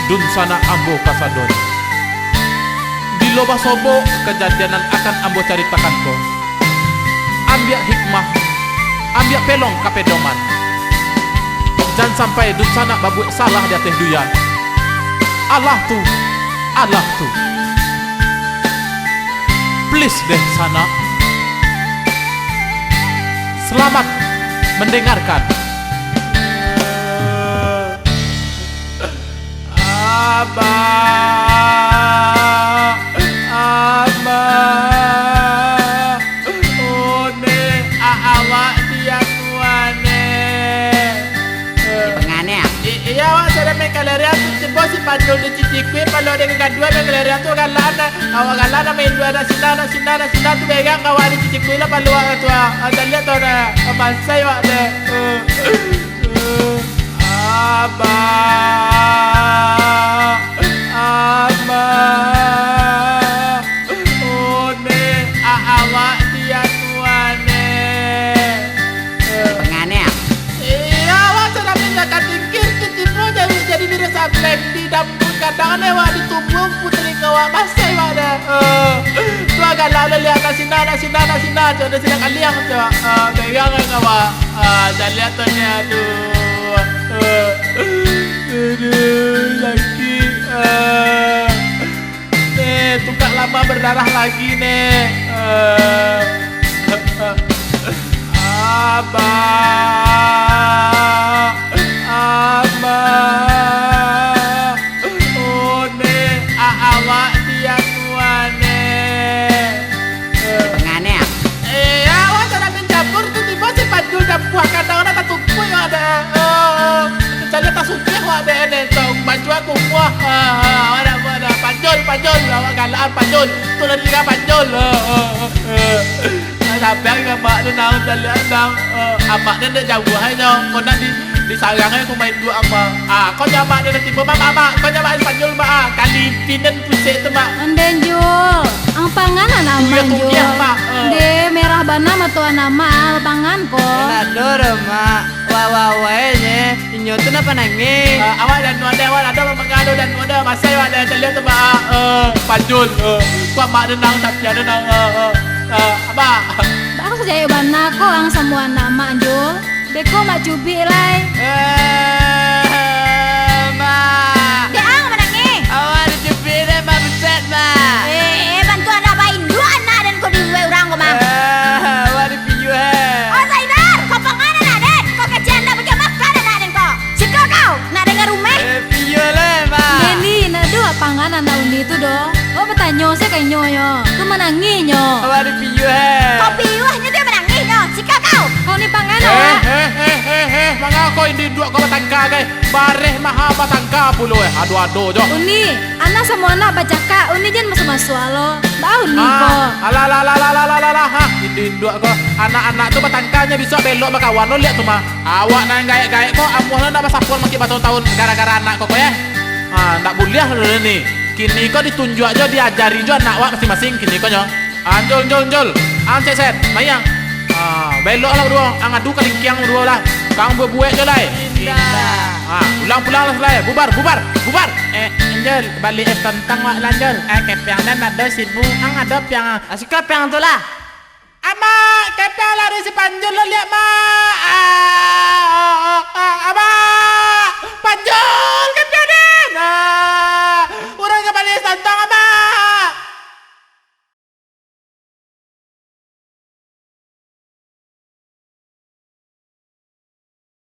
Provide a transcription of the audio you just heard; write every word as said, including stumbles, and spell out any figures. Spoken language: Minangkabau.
Dunsanak ambo kasadonyo. Bilo basobok kajadian nan akan ambo caritakan ko, ambiak hikmah, ambiak pelong ka pedoman. Jan sampai dunsanak babuek salah di ateh dunia. Alah tu, alah tu. Please deh, sanak. Selamat mendengarkan. Abah, Amah, Uni, a-, awak di anu ane. Di pangan, ya? I-, iya, awak sadang main kalarian tu, tibo si Panjul di cicikui, palo dengan gadua main kalarian tu, galaan, awak galaan main dua, nak sina, nak sina, nak sina tu, berang awak di cicikui lah, palo awak tu, ah. Ah, dah lihat tu, dah. Ah, bansai awak deh. Eh, eh. Abah, Amah, Uni, a-, awak di anu ane. Pangan, ya? Iya, awak sadang minta ka tingkir, tibo jadi, jadi biro sableng di dapur, kadang ane awak ditumbuang putri ka awak masai awak deh. Eh, tu agak lah lihat nak sina, nak sina, nak sina, tu nak sina kaliang tu. Eh, berang awak. Ah, dah lihat tu ni, aduh. Eh, aduh, sakik. Eh. Nek, tukak lama berdarah lagi, Nek. Eh. Abah, Amah, Uni, a-, awak di anu ane. Eh. Pangan, ya? Eh, awak sadang main campur tu, tibo si Panjul dampuah kandang nak tatukuik awak deh. Eh, caliak tasukiah awak deh, ane, tau baju aku muah. Eh, eh, awak nak buat dah. Panjul, Panjul, awak galaan Panjul. Tu lah dia Panjul. Eh, eh, eh, eh. Sabar ka amak tu, nang, caliak nang. Eh, amak tu ndak jauah ai nyo. Kau nak di, disarang ai aku main duo amak. Ah, kau jamak dia nanti. Bamak, mak. Kau jamak Panjul, mak. Ah, kali pinen pusek tu, mak. Ondeh, Jul. Ang pangan anak Amak, Jul. Deh, merah bana mato anak Amak, pangan ko. Ndak ado doh, Mak. Wah, wah, wah, eh, nye. Inyo tu napa nangih? Ah, awak dah anu ado, awak ado mamangan, ado dah anu ado. Masai awak dah caliak tu, Mak. Eh, Panjul. Eh, kuat Mak denang, tapi ado nang, eh, eh, eh, Abah. Bagus jahek bana ko ang samo anak Mak, Jul. Beko Mak cubik lai. Eh, Mak. Dek ang manangih. Awak dicubik dek Mak, buset, Mak. Eh, eh, bantu anak bainduak anak den ko diuwek urang ko, Mak. Eh, awak dipiyuah, eh. Oh, Zainal, kau pangan anak den. Kau kecek ndak bagian makan anak den ko. Siko kau, nak dengar rumah. Eh, piyuah lai, Mak. Deli, nak duo pangan anak Uni tu doh. Oh, batanyo se ka inyo nyo. Tu manangih nyo. Awak dipiyuah, eh. Kau piyuah nyo tu manangih nyo. Siko kau. Kau ni pangan, eh, awak. Eh, eh, eh, eh, eh. Manga kau induak kau batangka, gai? Bareh maha batangka pulo, eh. Ado-ado jo. Uni, anak samo anak bacakak, Uni jan masuak-masuak lo. Baa Uni ko? Ah, alah, alah, alah, alah, alah, alah, alah. Ha, induak-induak ko. Anak-anak tu batangka nyo bisuak belok bakawan lo, liek tu mah. Awak nan gaek-gaek ko, amuah lo ndak basapo makik batahun-tahun gara-gara anak ko, ko, eh. Ha, ndak buliah lo ni. Kini ko ditunjuak jo, diajari jo anak awak masing-masing kini ko nyo. Ah, Jul, Jul, Jul. Ang, Set, Set. Mayang. Ah, belok lah baduo. Ang adu ka lingkiang baduo lah. Kang buek-buek jo lai. Indak. Ah, pulang-pulang lah lai. Bubar, bubar, bubar. Eh, Jul, bali es kentang wak lah, Jul. Eh, kepiang den ado sibu. Ang ado piang. Ah, siko piang tu lah. Amak, kepiang lari si Panjul lo, liek, Mak. Ah, ah, ah, ah, Amak. Panjul,